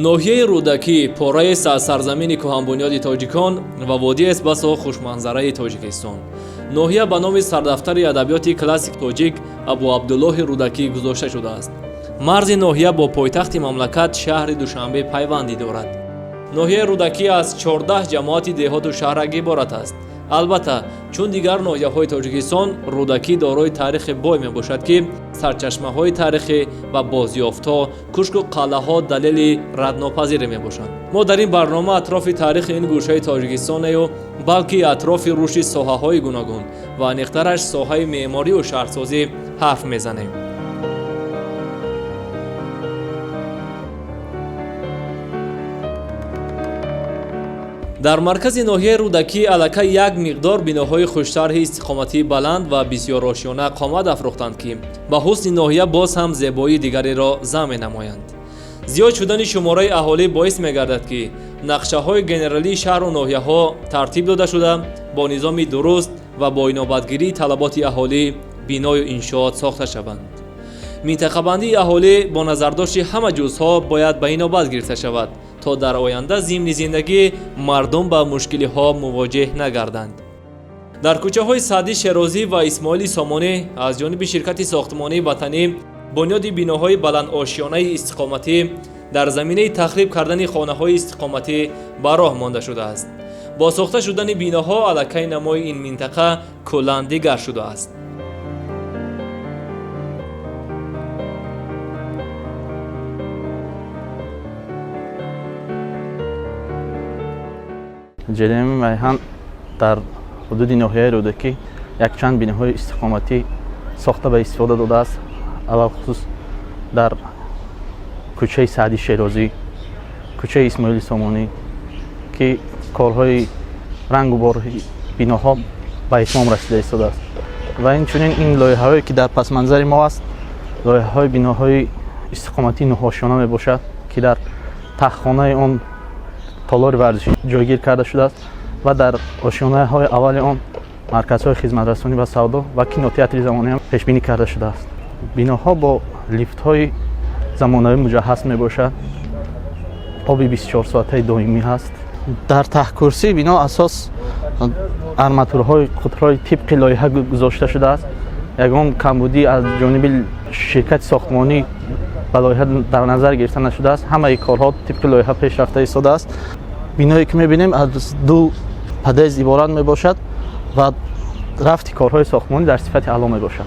Ноҳияи Рӯдакӣ пораест аз сарзамини кӯҳанбунёди тоҷикон ва водиест басо хушманзараи Тоҷикистон. Ноҳия ба номи сардафтари адабиёти классик тоҷик Абуабдуллоҳи Рӯдакӣ гузошта шудааст. Марзи ноҳия бо пойтахти мамлакат шаҳри Душанбе пайвандӣ дорад. Ноҳияи Рӯдакӣ аз 14 ҷамоати деҳоту шаҳрак иборат аст. Албатта, чун дигар ноҳияҳои Тоҷикистон, Рӯдакӣ дорои таърихи бой мебошад, ки сарчашмаҳои таърихӣ ва бозёфтҳо, кушку қалъаҳо далели раднопазире мебошанд. Мо дар ин барнома атрофи таърихи ин гӯшаи Тоҷикистонею, балки атрофи рушди соҳаҳои гуногун ва аниқтараш соҳаи меъморию шаҳрсозӣ ҳарф мезанем. Дар маркази ноҳияи Рӯдакӣ аллакай як миқдор биноҳои хуштарҳи истиқоматии баланд ва бисёрошёна қомат афрохтанд, ки ба ҳусни ноҳия боз ҳам зебоии дигареро зам менамоянд. Зиёд шудани шумораи аҳолӣ боис мегардад, ки нақшаҳои генералии шаҳру ноҳияҳо тартиб дода шуда, бо низоми дуруст ва бо инобатгирии талаботи аҳолӣ биною иншоот сохта шаванд. Минтақабандии аҳолӣ бо назардошти ҳама ҷузъҳо бояд ба инобат гирифта шавад, то дар оянда зимни зиндагӣ мардум ба мушкилиҳо мувоҷеҳ нагарданд. Дар кӯчаҳои Саъдӣ Шерозӣ ва Исмоили Сомонӣ аз ҷониби ширкати сохтмонии ватанӣ бунёди биноҳои баландошёнаи истиқоматӣ дар заминаи тахриб кардани хонаҳои истиқоматӣ ба роҳ монда шудааст. Бо сохта шудани биноҳо аллакай намои ин минтақа куллан дигар шудааст. Ҷараёни Майҳан дар ҳудуди ноҳияи Рӯдакӣ якчанд биноҳои истиқоматӣ сохта ба истифода додааст. Алалхусус дар кӯчаи Саъди Шерозӣ, кӯчаи Исмоили Сомонӣ, ки корҳои рангу бори биноҳо ба итмом расида истодааст. Ва инчунин ин лоиҳаҳое, ки дар пасманзари мо аст, лоиҳаҳои биноҳои истиқоматии нуҳошёна мебошад, ки дар таҳхонаи он толори варзишӣ ҷойгир карда шудааст ва дар ошёнаҳои аввали он марказҳои хизматрасонӣ ва савдо ва кинотеатри замонавӣ ҳам пешбинӣ карда шудааст. Биноҳо бо лифтҳои замонавӣ муҷаҳҳаз мебошад. Оби 24-соатаи доимӣ ҳаст. Дар таҳкурсии бино асос арматурҳои қутрҳои тибқи лоиҳа гузошта шудааст. Ягон камбудӣ аз ҷониби ширкати сохтмонӣ ба лоиҳа дар назар гирифта нашудааст. Ҳамаи корҳо тибқи лоиҳа пеш рафта истодааст. Биное, ки мебинем, аз ду подъезд иборат мебошад ва рафти корҳои сохтмонӣ дар сифати аъло мебошад.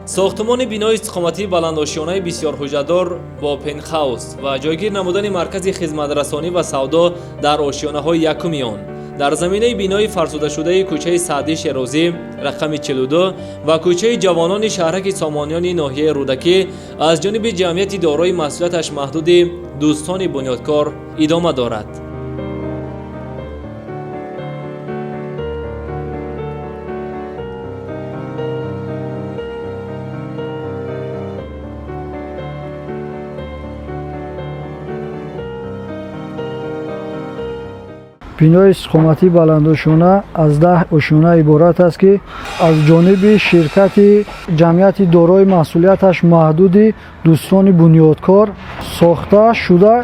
Сохтмони бинои истиқоматии баландошёнаи бисёрҳуҷрадор бо пентхаус ва ҷойгир намудани маркази хизматрасонӣ ва савдо дар ошёнаҳои якуми он дар заминаи бинои фарсудашудаи кӯчаи Саъдӣ Шерозӣ рақами 42 ва кӯчаи Ҷавонони шаҳраки Сомониёни ноҳияи Рӯдакӣ аз ҷониби ҷамъияти дорои масъулияташ маҳдуди Дӯстони бунёдкор идома дорад. Бинои истиқоматии баландошёна аз 10 ошёна иборат аст, ки аз ҷониби ширкати ҷамъияти дорои масъулияташ маҳдуди Дӯстони бунёдкор сохта шуда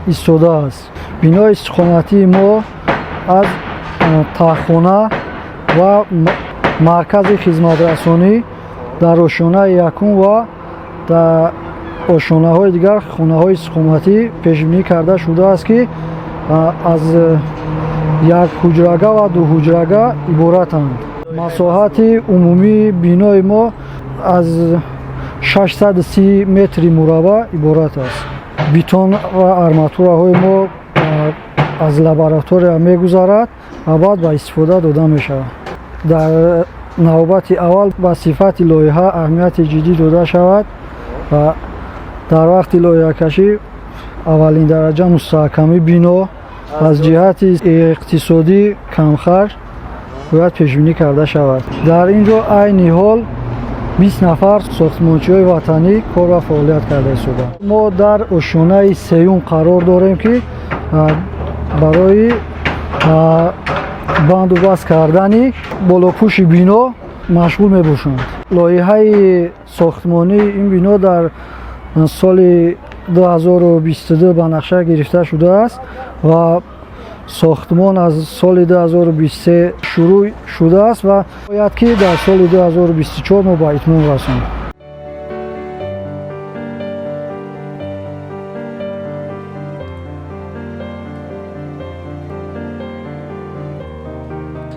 истодааст. Бинои истиқоматии мо аз таҳхона ва маркази хизматрасонӣ дар ошёнаи якум ва дар ошёнаҳои дигар хонаҳои истиқоматӣ пешбинӣ карда шудааст, ки аз як ҳуҷрага ва ду ҳуҷрага иборатанд. Масоҳати умумии бинои мо аз 630 метри мураббаъ иборат аст. Бетон ва арматураҳои мо аз лаборатория мегузарад ва баъд ба истифода дода мешавад. Дар навбати аввал ба сифати лоиҳа аҳамияти ҷиддӣ дода шавад ва дар вақти лоиҳакашӣ аввалин дараҷа мустаҳкамии бино аз ҷиҳати иқтисодӣ камхарҷ бояд пешбинӣ карда шавад. Дар ин ҷо айни ҳол 20 нафар сохтмончиҳои ватанӣ кор ва фаъолият карда истодаанд. Мо дар ошёнаи сеюм қарор дорем, ки барои банду баст кардани болопӯши бино. машғул мебошанд. Лоиҳаи сохтмонии ин бино дар соли 2022 ба нақша гирифта шудааст ва сохтмон аз соли 2023 шурӯъ шудааст ва бояд ки дар соли 2024 мо ба итмом расонем.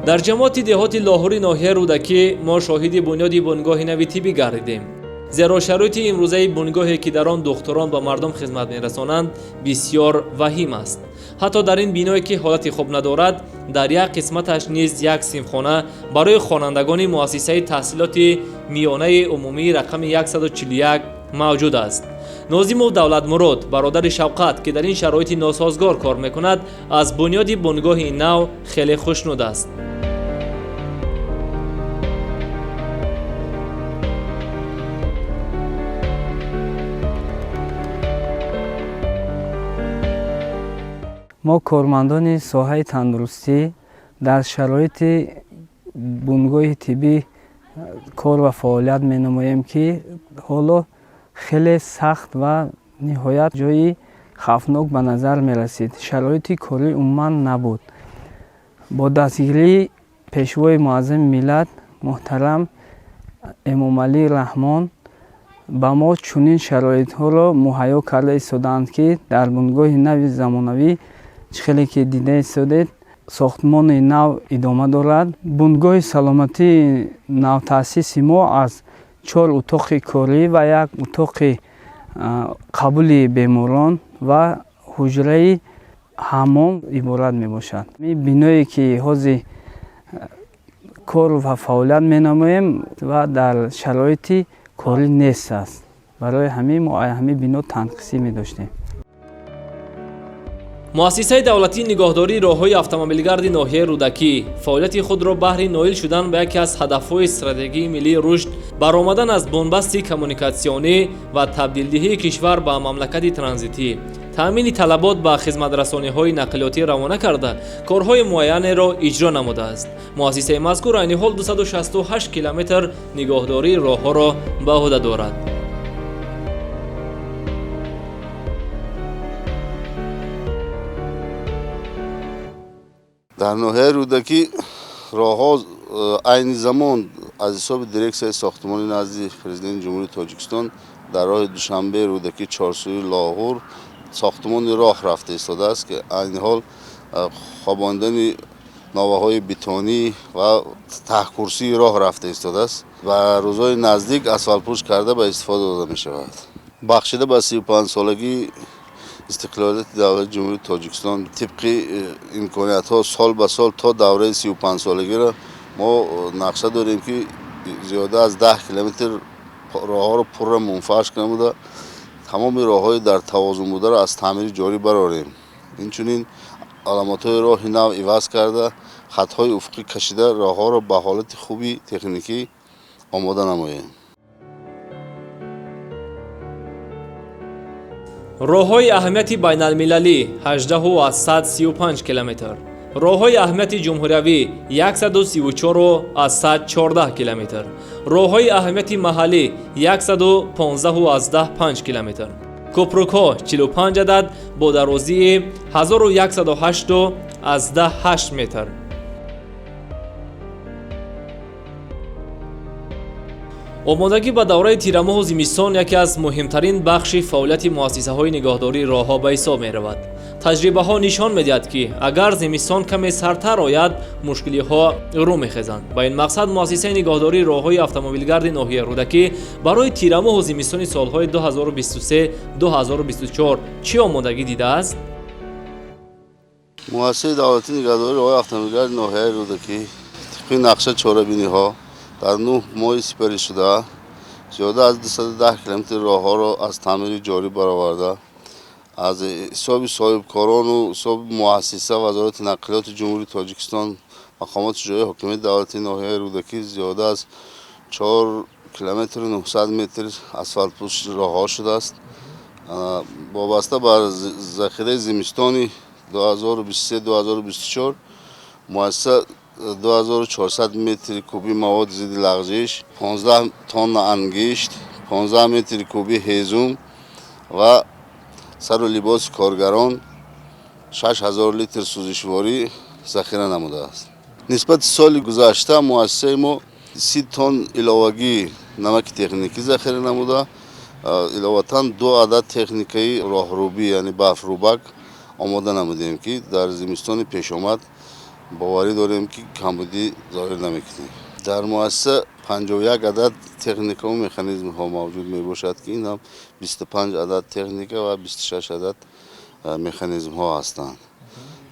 Дар ҷамоати деҳоти Лоҳури ноҳияи Рӯдакӣ мо шоҳиди бунёди бунгоҳи нави тиббӣ гардидем. Зеро шароити имрӯзаи бунгоҳе, ки дар он духтурон ба мардум хизмат мерасонанд, бисёр ваҳим аст. Ҳатто дар ин биное, ки ҳолати хуб надорад, дар як қисматаш низ як синфхона барои хонандагони муассисаи таҳсилоти миёнаи умумии рақами 141 мавҷуд аст. Нозимов Давлатмурод, бародари Шавқат, ки дар ин шароити носозгор кор мекунад, аз бунёди бунгоҳи нав хеле хушнуд аст. Мо, кормандони соҳаи тандурустӣ, дар шароити бунгоҳи тиббӣ кор ва фаъолият менамоем, ки ҳоло хеле сахт ва ниҳоят ҷои хавфнок ба назар мерасид. Шароити корӣ умуман набуд. Бо дастгирии Пешвои муаззами миллат муҳтарам Эмомалӣ Раҳмон ба мо чунин шароитҳоро муҳайё карда истодаанд, ки дар бунгоҳи нави замонавӣ, чӣ хеле ки дида истодед, сохтмони нав идома дорад. Бунгоҳи саломатии навтаъсиси мо аз чор утоқи корӣ ва як утоқи қабули беморон ва ҳуҷраи ҳаммом иборат мебошад. Биное, ки ҳозир кор ва фаъолият менамоем ва дар шароити корӣ нест аст, барои ҳамин мо ҳамин бино танқисӣ медоштем. Муассисаи давлатии нигоҳдории роҳҳои автомобилгарди ноҳияи Рӯдакӣ фаъолияти худро баҳри ноил шудан ба яке аз ҳадафҳои стратегии миллии рушд, баромадан аз бунбасти коммуникатсионӣ ва табдилдиҳии кишвар ба мамлакати транзитӣ, таъмини талабот ба хизматрасониҳои нақлиётӣ равона карда, корҳои муайянеро иҷро намудааст. Муассисаи мазкур айни ҳол 268 километр нигоҳдории роҳҳоро ба ӯҳда дорад. Дар ноҳияи Рӯдакӣ роҳҳо айни замон аз ҳисоби дирексияи сохтмонӣ назди Президенти Ҷумҳурии Тоҷикистон дар роҳи Душанбе, Рӯдакӣ, Чорсӯи, Лоҳур сохтмони роҳ рафта истодааст, ки айни ҳол хобондани новаҳои бетонӣ ва таҳкурсии роҳ рафта истодааст ва рӯзҳои наздик асфалтпӯш карда ба истифода дода мешавад. Бахшида ба 35-солагии истиқлолияти давлати Ҷумҳурии Тоҷикистон, тибқи имкониятҳо, сол ба сол то давраи 35-солагиро мо нақша дорем, ки зиёда аз 10 километр роҳҳоро пурра мунфарш намуда, тамоми роҳҳои дар тавозун бударо аз таъмири ҷорӣ барорем. Инчунин аломатҳои роҳи нав иваз карда, хатҳои уфуқӣ кашида, роҳҳоро ба ҳолати хуби техникӣ омода намоем. Роҳҳои аҳамияти байналмилалӣ 18,35 километр, роҳҳои аҳамияти ҷумҳуриявӣ 134,14 километр, роҳҳои аҳамияти маҳаллӣ 115,5 километр, кӯпрукҳо 45 адад бо дарозии 1108,8 метр. Омодагӣ ба давраи тирамоҳу зимистон яке аз муҳимтарин бахши фаъолияти муассисаҳои нигоҳдории роҳҳо ба ҳисоб меравад. Таҷрибаҳо нишон медиҳад, ки агар зимистон каме сардтар ояд, мушкилиҳо рӯ мехезанд. Ба ин мақсад муассисаи нигоҳдории роҳҳои автомобилгарди ноҳияи Рӯдакӣ барои тирамоҳу зимистони солҳои 2023-2024 чӣ омодагӣ дидааст? Муассисаи давлатии нигоҳдории роҳҳои автомобилгарди ноҳияи Рӯдакӣ тибқи нақша чорабиниҳо дар 9 моҳи сипаришуда зиёда аз 210 километр роҳҳоро аз таъмири ҷорӣ бароварда, аз ҳисоби соҳибкорону ҳисоби муассиса, Вазорати нақлиёти Ҷумҳурии Тоҷикистон, мақомоти ҷойи ҳокимияти давлатии ноҳияи Рӯдакӣ зиёда аз 4 километру 900 метр асфалтпӯш роҳҳо шудааст. Вобаста ба захираи зимистони 2023-2024 муассиса 2400 метри куби маводи зидди лағзиш, 15 тонна ангишт, 15 метри куби ҳезум ва сару либоси коргарон, 6000 литр сӯзишворӣ захира намудааст. Нисбати соли гузашта муассисаи мо 30 тонн иловагии намаки техникӣ захира намуда, иловатан 2 адад техникаи роҳрубӣ, яъне барфрӯбак омода намудем, ки дар зимистони пешомад боварӣ дорем, ки камбудӣ зоҳир намекунем. Дар муассиса 51 адад техникаву механизмҳо мавҷуд мебошад, ки ин ҳам 25 адад техника ва 26 адад механизмҳо ҳастанд.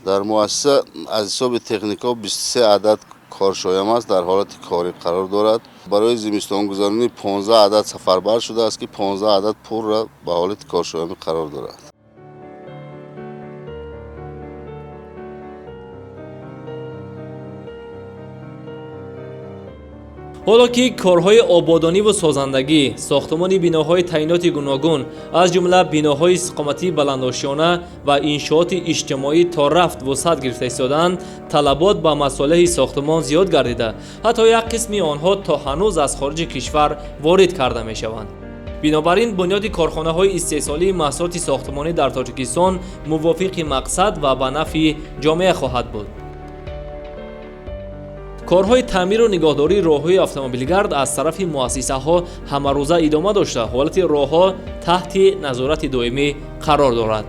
Дар муассиса аз ҳисоби техникаҳо 23 адад коршоям аст, дар ҳолати корӣ қарор дорад. Барои зимистонгузаронӣ 15 адад сафарбар шудааст, ки 15 адад пурра ба ҳолати коршоямӣ қарор дорад. Ҳоло ки корҳои ободониву созандагӣ, сохтумони биноҳои таъиноти гуногун, аз ҷумла биноҳои истиқоматии баландошёна ва иншооти иҷтимоӣ то рафт вусъат гирифта истодаанд, талабот ба масолеҳи сохтумон зиёд гардида, ҳатто як қисми онҳо то ҳанӯз аз хориҷи кишвар ворид карда мешаванд. Бинобар ин бунёди корхонаҳои истеҳсолии маҳсулоти сохтумонӣ дар Тоҷикистон мувофиқи мақсад ва ба нафъи ҷомеа хоҳад буд. Корҳои таъмиру нигоҳдории роҳҳои автомобилгард аз тарафи муассисаҳо ҳамарӯза идома дошта, ҳолати роҳҳо таҳти назорати доимӣ қарор дорад.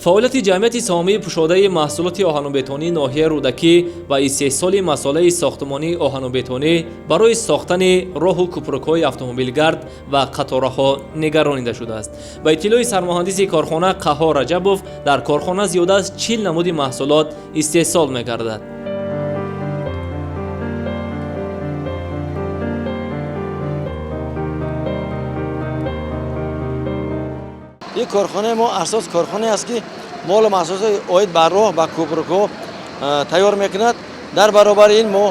Фаъолияти ҷамъияти саҳомии пӯшодаи маҳсулоти оҳанубетонии ноҳияи Рӯдакӣ ва истеҳсоли масолеҳи сохтумонии оҳанубетонӣ барои сохтани роҳу кӯпрукҳои автомобилгард ва қатораҳо нигаронида шудааст. Ба иттилои сармуҳандиси корхона Қаҳҳор Раҷабов, дар корхона зиёда аз 40 намуди маҳсулот истеҳсол мегардад. Ин корхонаи мо асос корхонае аст, ки молу маҳсулоти оид ба роҳ, ба кӯпрукҳо тайёр мекунад. Дар баробари ин мо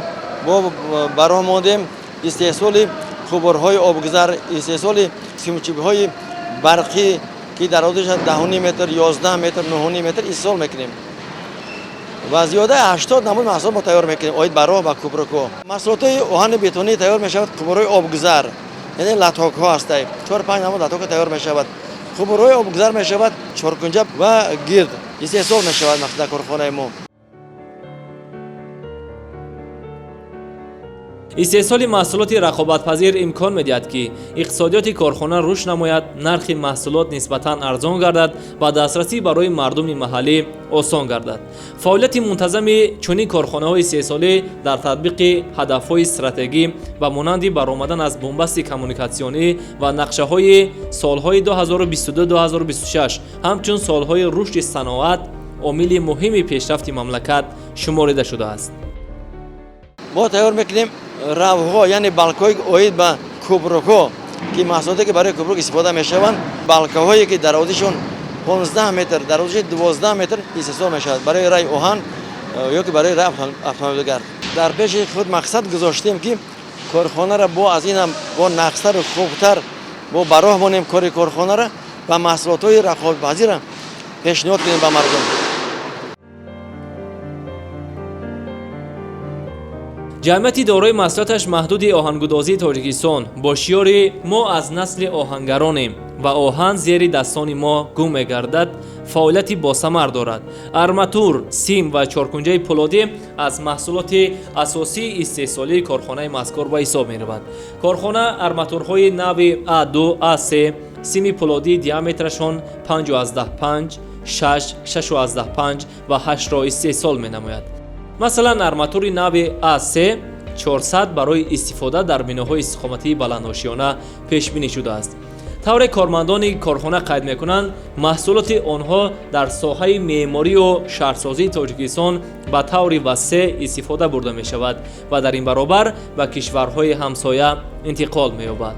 ба роҳ мондем истеҳсоли қубурҳои обгузар, истеҳсоли симчибҳои барқӣ, ки дарозиаш 10 метр, 11 метр, 9 метр истеҳсол мекунем ва зиёда 80 намуд маҳсулот мо тайёр мекунем оид ба роҳ, ба кӯпрукҳо. Маҳсулотҳои оҳани бетонӣ тайёр мешавад, қубурҳои обгузар, яъне латокҳо ҳастанд, 4-5 намуд латокҳо тайёр мешавад. Қубурҳои обгузар мешавад чоркунҷа ва гирд истеҳсол мешавад дар корхонаи мо. Истеҳсоли маҳсулоти рақобатпазир имкон медиҳад, ки иқтисодиёти корхона рушд намояд, нархи маҳсулот нисбатан арзон гардад ва дастрасӣ барои мардуми маҳаллӣ осон гардад. Фаъолияти мунтазами чунин корхонаҳои истеҳсолӣ дар татбиқи ҳадафҳои стратегӣ ва монанди баромадан аз бунбасти коммуникатсионӣ ва нақшаҳои солҳои 2022-2026 ҳамчун солҳои рушди саноат омили муҳими пешрафти мамлакат шуморида шудааст. Мо тайёр мекунем равҳо, яъне балкҳои оид ба кӯпрукҳо, ки маҳсулоте ки барои кӯпрук истифода мешаванд, балкаҳое ки дарозишон 15 метр, дарозиши 12 метр истеҳсол мешавад барои раи оҳан ё ки барои раи автомобилгард. Дар пеши худ мақсад гузоштем, ки корхонаро бо аз ин ҳам бо нақстару хубтар бо ба роҳ монем кори корхонаро ва маҳсулотҳои рақобатпазирро пешниҳод кунем ба мардум. Ҷамъияти дорои маҳсулоташ маҳдуди оҳангудозии Тоҷикистон бо шиёри «Мо аз насли оҳангаронем ва оҳан зери дастони мо гум мегардад» фаъолияти босамар дорад. Арматур, сим ва чоркунҷаи пӯлодӣ аз маҳсулоти асосии истеҳсолии корхонаи мазкур ба ҳисоб меравад. Корхона арматурҳои нави А2, А3, сими пӯлодии диаметрашон 5,5, 6, 6,5 ва 8-ро истеҳсол менамояд. Масалан, арматури нави А3 400 барои истифода дар биноҳои истиқоматии баландошёна пешбинӣ шудааст. Тавре кормандони корхона қайд мекунанд, маҳсулоти онҳо дар соҳаи меъморию шаҳрсозии Тоҷикистон ба таври васеъ истифода бурда мешавад ва дар ин баробар ба кишварҳои ҳамсоя интиқол меёбад.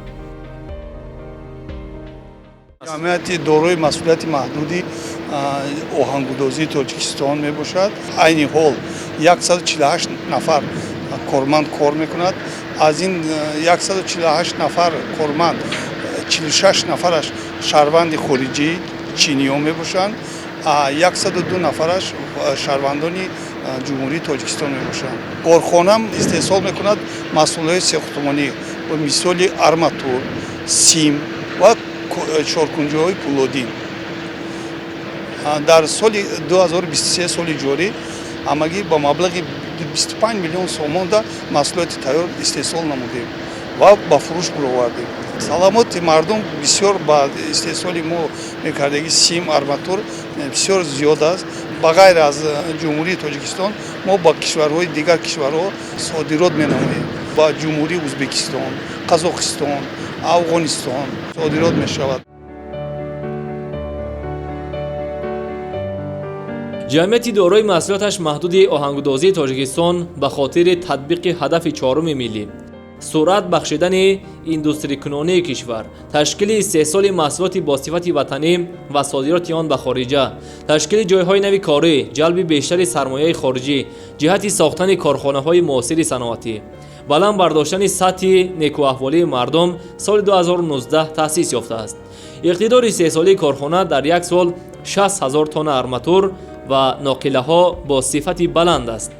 Ҷамъияти дорои масъулияти маҳдуди оҳангудозии Тоҷикистон мебошад. Айни ҳол 148 нафар корманд кор мекунад. Аз ин 148 нафар корманд 46 нафараш шаҳрванди хориҷӣ, чиниҳо мебошанд, 102 нафараш шаҳрвандони Ҷумҳурии Тоҷикистон мебошанд. Корхона истеҳсол мекунад маҳсулотҳои сохтмонӣ ба мисоли арматур, сим ва чоркунҷаҳои пӯлодӣ. Дар соли 2023 соли ҷорӣ ҳамагӣ ба маблағи 25 миллион сомонда маҳсулоти тайёр истеҳсол намудем ва ба фурӯш баровардем. Саломоти мардум бисёр ба истеҳсоли мо мекардагӣ сим, арматур бисёр зиёд аст. Ба ғайр аз Ҷумҳурии Тоҷикистон мо ба кишварҳои дигар кишварҳо содирот менамоем. Ба Ҷумҳурии Ӯзбекистон, Қазоқистон, Афғонистон содирот мешавад. Ҷамъияти дорои масъулияташ маҳдуди оҳангудозии Тоҷикистон ба хотири татбиқи ҳадафи чоруми миллӣ, суръат бахшидани индустрикунонии кишвар, ташкили истеҳсоли маҳсулоти бо сифати ватанӣ ва содироти он ба хориҷа, ташкили ҷойҳои нави корӣ, ҷалби бештари сармояи хориҷӣ ҷиҳати сохтани корхонаҳои муосири саноатӣ, баланд бардоштани сатҳи некӯаҳволии мардум соли 2019 таъсис ёфтааст. Иқтидори истеҳсолии корхона дар як сол 60 ҳазор тонна арматур ва ноқилаҳо бо сифати баланд аст.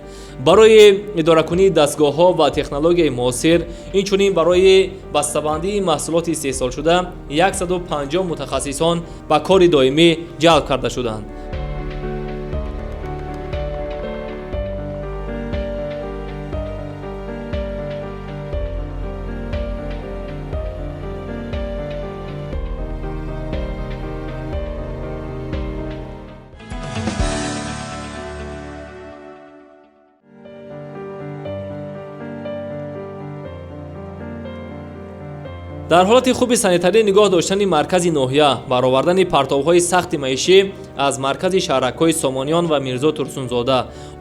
Барои идоракунии дастгоҳҳо ва технологияи муосир, инчунин барои бастабандии маҳсулоти истеҳсолшуда 150 мутахассисон ба кори доимӣ ҷалб карда шуданд. Дар ҳолати хуби санитарӣ нигоҳ доштани маркази ноҳия, баровардани партовҳои сахти маишӣ аз маркази шаҳракҳои Сомониён ва Мирзо Турсунзода,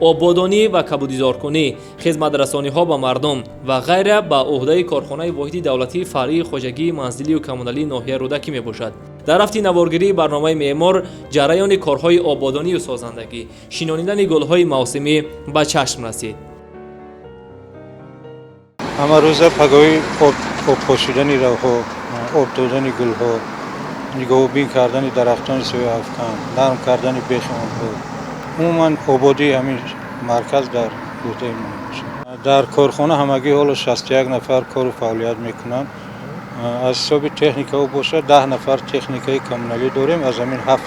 ободонӣ ва кабудизоркунӣ, хизматрасониҳо ба мардум ва ғайра ба ӯҳдаи корхонаи воҳиди давлатии фаръии хоҷагии манзилию коммуналии ноҳияи Рӯдакӣ мебошад. Дар рафти наворгирии барномаи меъмор ҷараёни корҳои ободонию созандагӣ, шинонидани гулҳои мавсимӣ ба чашм расид. Ҳама рӯза пагоҳи об пошидани роҳҳо, об додани гулҳо, нигоҳубин кардани дарахтони сояафкан, нарм кардани бехи онҳо, умуман ободии ҳамин марказ дар ӯҳдаи мо мебошад. Дар корхона ҳамагӣ ҳоло 61 нафар кору фаъолият мекунанд. Аз ҳисоби техникаҳо бошад 10 нафар техникаи коммуналӣ дорем, аз ҳамин 7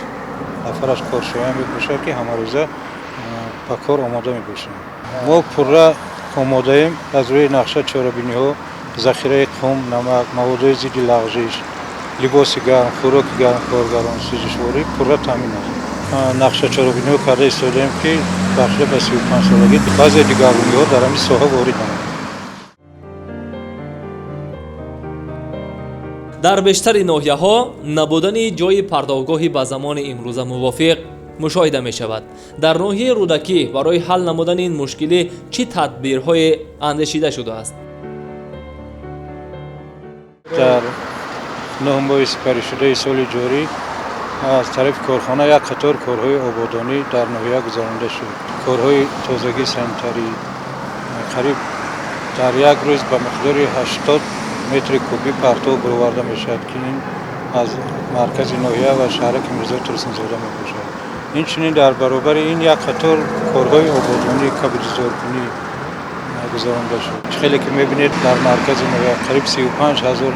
нафараш коршоян мебошад, ки ҳамарӯза ба кор омода мебошанд. Мо пурра омодаем аз рӯи нақша чорабиниҳо, захираи қум, намак, маводҳои зидди лағжиш, либоси гарм, хӯроки гарм, коргарон, сӯзишворӣ пурра таъмин аст. Нақша чорабиниҳо карда истодаем, ки бахшида ба 35 солагӣ баъзе дигаргуниҳо дар ҳамин соҳа ворид намояд. Дар бештари ноҳияҳо набудани ҷойи партовгоҳи ба замони имрӯза мувофиқ мушоҳида мешавад. Дар ноҳияи Рӯдакӣ барои ҳал намудани ин мушкилӣ чӣ тадбирҳое андешида шудааст? Дар 9 моҳи сипаришудаи соли ҷорӣ аз тарафи корхона як қатор корҳои ободонӣ дар ноҳия гузаронида шуд. Корҳои тозагии санитарӣ қариб дар як рӯз ба миқдори 80 метри кубӣ партов бароварда мешавад, ки ин аз маркази ноҳия ва шаҳраки Мирзо Турсунзода мебошад. Инчунин дар баробари ин як қатор корҳои ободонӣ, кабудизоркунӣ гузаронида шуд. Хеле ки мебинед, дар маркази ноҳия қариб 35 ҳазор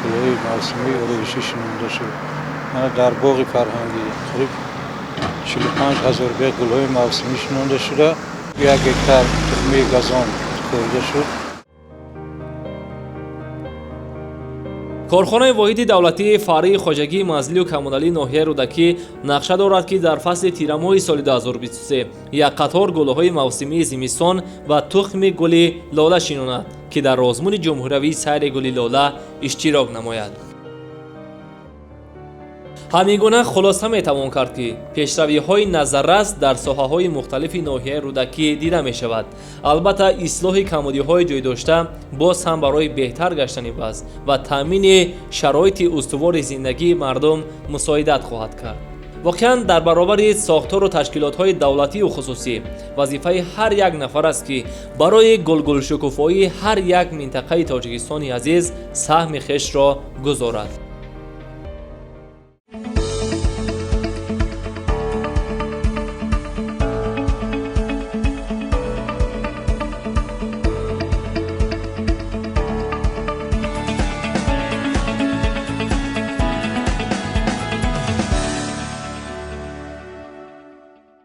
гулҳои мавсимии ороишӣ шинонда шуд. Дар боғи фарҳангӣ қариб 45 ҳазор бех гулҳои мавсимӣ шинонда шуда, 1 гектар тухмии газон корида шуд. Корхонаи воҳиди давлатии фаръии хоҷагии манзилию коммуналии ноҳияи Рӯдакӣ нақша дорад, ки дар фасли тирамоҳи соли 2023 як қатор гулҳои мавсимии зимистон ва тухми гули лола шинонад, ки дар озмуни ҷумҳуриявии сайри гули лола иштирок намояд. Ҳамин гуна хулоса метавон кард, ки пешравиҳои назаррас дар соҳаҳои мухталифи ноҳияи Рӯдакӣ дида мешавад. Албатта, ислоҳи камбудиҳои ҷойдошта боз ҳам барои беҳтар гаштани вазъ ва таъмини шароити устувори зиндагии мардум мусоидат хоҳад кард. Воқеан, дар баробари сохтору ташкилотҳои давлатию хусусӣ вазифаи ҳар як нафар аст, ки барои гулгулшукуфоии ҳар як минтақаи Тоҷикистони азиз саҳми хешро гузорад.